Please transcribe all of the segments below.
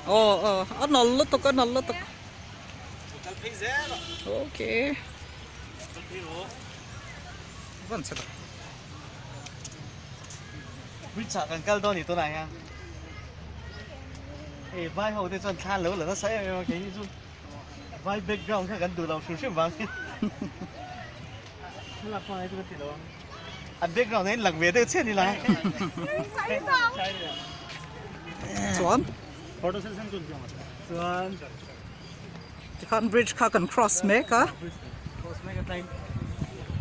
Aw aw a nal lutuk a nal lutuk. Okay. Van chhe tak. Bridge ah kan kal dawn ni tunah hian. Hei vai ho te chuan thla an lo la nasa em em a keini chu vai background kha kan duh lo hrim hrim vang hian thlalak hmang hi chu ka ti lo ang. An background ah hian lang ve deuh chiah ni la. Chuan Chuan tikhan bridge kha kan cross mek a. Cross mek a tlai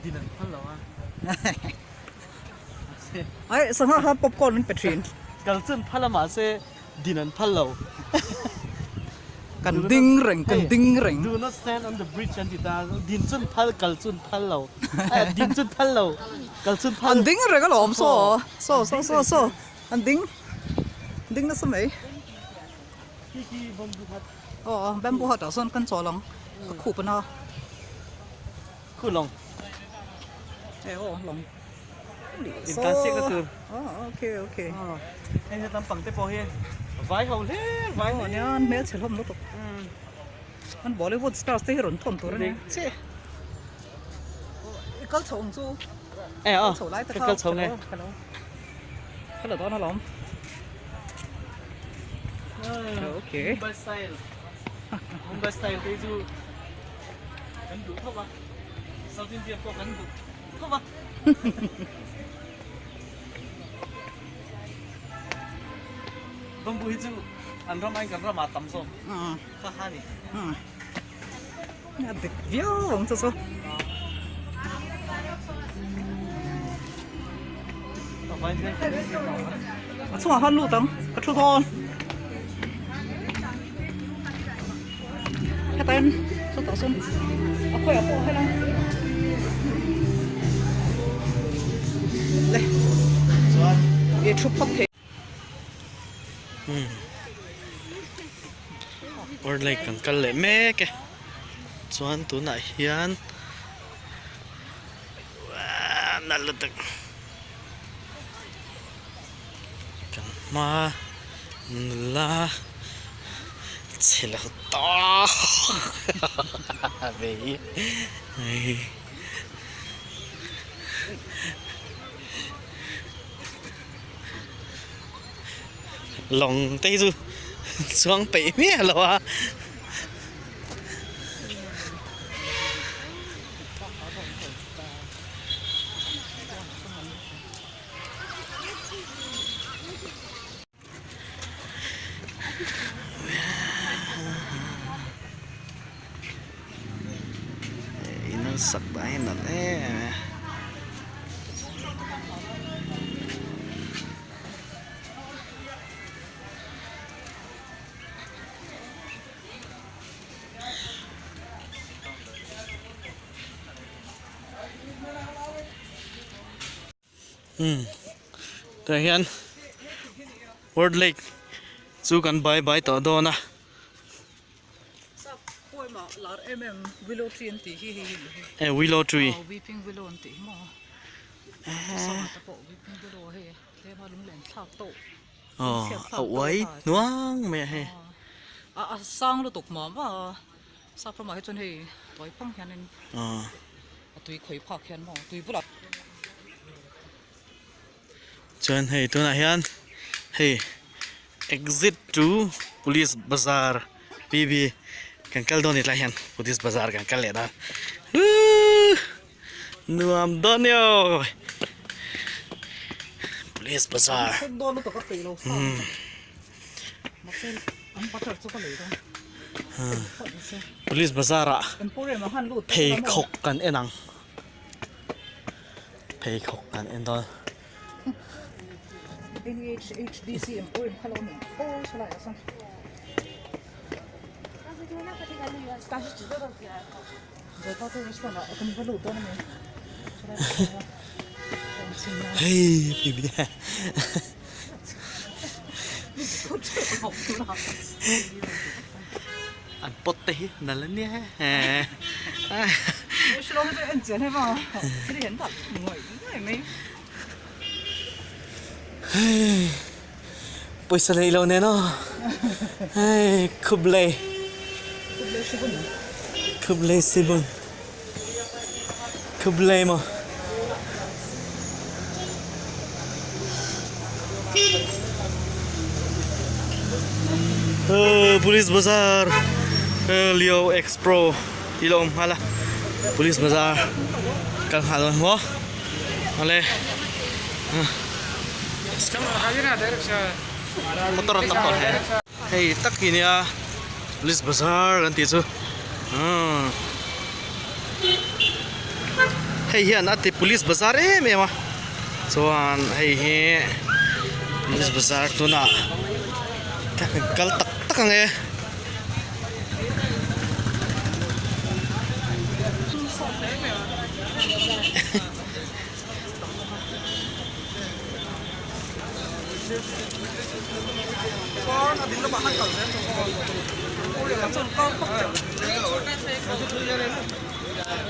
din an phal lo a. Ai sangha kha popcorn an pe thin. Kal chun phal a mahse din an phal lo. Kan ding reng kan ding reng. Do not stand on the bridge an ti ta din chun phal kal chun phal lo. Din chun phal lo kal chun phal. An ding reng alawm saw saw saw saw saw an ding ding nasa mai. Khi khi bamboo hut. Aw bamboo hut ah sawn kan chawl ang ka khup ana. Khu lawng. E aw lawng. In tan siak na tur. Oh okay okay. Hei he lampang te pawh hi vai ho hle vai hle. Nia an hmelchhe hlawm lutuk. An Bollywood stars te hi rawn thawn tur a nia. Che. I kal chho ang chu. E aw. Chho lai te kha. Kal chho nge. Ka la dawn alawm. Okay. Mumbai style. Mumbai style te chu kan duh thawk a. South India pawh kan duh thawk a. Bamboo hi chu an ram aiin kan ramah a tam zawk kha kha a ni. A dik viau ang chu chu. A chungah khan lut ang ka thu dawn. Hetain chutah sawn a khawiah pawh helai le ih thu phawt thei. World Lake kan kal leh mek e chuan tunah hian nalh lutuk kan hma nula chhe lo tawk ve hi. Lawng te hi chu chuang peih miah lo a. In an sak dah hi nalh em em e. Umm tah hian world lake chu kan bye bye tawh dawn a. E willow tree. Aw a uai hnuang mai a hei. Sap ramah hi chuan hei tawi phang hianin a tui khawi phak hian maw tui bulah. Chuan hei tunah hian hei exit to police bazar P B kan kal dawn ni tlai hian police bazar kan kal leh dawn uuhh nuam dawn e aw police bazar. Police bazar ah pheikhawk kan en ang pheikhawk kan en dawn. Hei An pot te hi nal a nia hei. Pawisa neih lo nen aw. Hei Khublei. Khublei Sibun. Khublei maw. Police Bazar Leo X Pro tih lo awm nghal a. Police Bazar kal nghal dawn maw. Awle. Motor an tam tawh hle. Hei tak hi nia Police Bazar kan tih chu umm hei hian a ti Police Bazar em em a chuan hei hi Police Bazar tunah ka han kal tak tak ang e.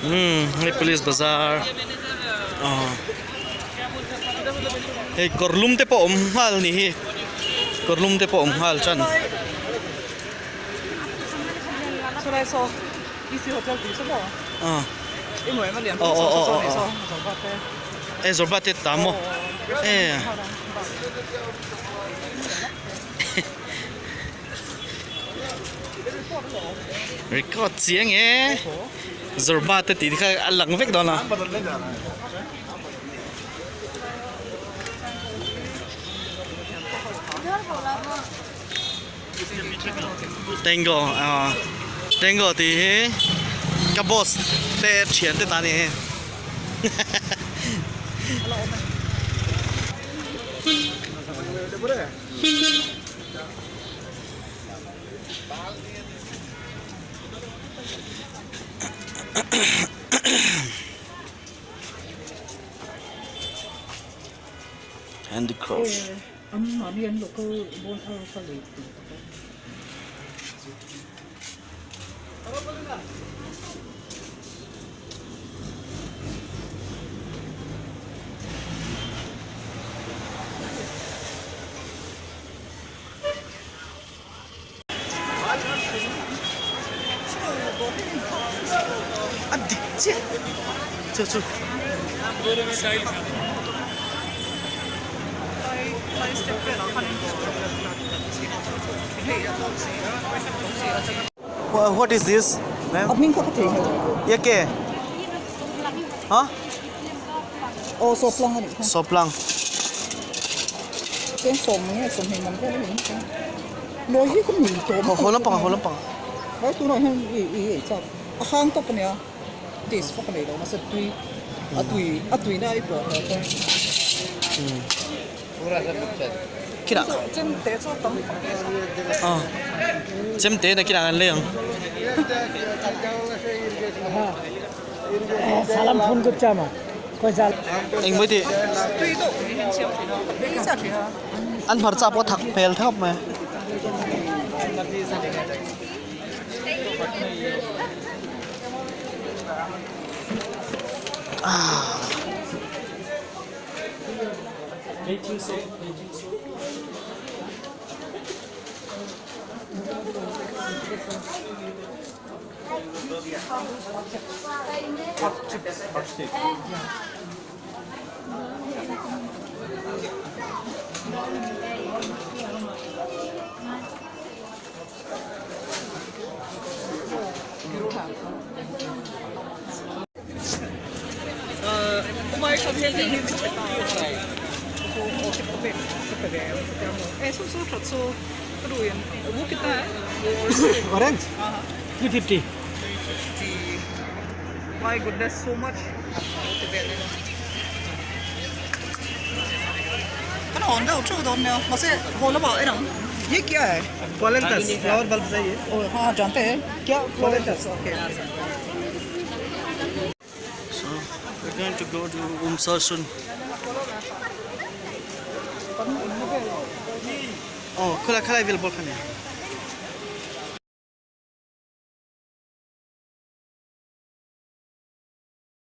Umm hei police bazar aw hei kawr lum te pawh a awm nghal a nih hi kawr lum te pawh a awm nghal chuan. Aw aw aw aw e zawrh te tam maw e record chiang e zawrh te tih te kha a lang vek dawn a. Tango ah Tango tih hi ka boss te thian te ta a ni hi Handicraft. An mahni an local bawn thar kha lei tur tak a. A dik chiah chu chu. What is this ma'am? Ye ke? Huh? Aw sawplang a nih kha. Sawplang. Cheng sawm nge sawmhnih man vel a ni ang. Lawi hi ka mui tawh Haw lampang haw lampang. Vai tunah hian i i ei chak. A hang tawp a nia. Taste vak a nei lo mahse tui a tui a tuina a i pawh hlawh chuan. Kinah. Chemte chu a tam khawp mai a. Aw chemte na kinah kan lei ang. Engmaw tih an hmarcha pawh a thak hmel thap mai. Orange 350. My goodness, so much. Kan hawn deuh theuh dawn nia, mahse haw lamah en ang. Ye kya hai? Polantas, flower bulb chahiye. Oh, haan jante hai. Kya Polantas, okay. So, we're going to go to Umsasun. Oh, khulai khalai vel ball khane.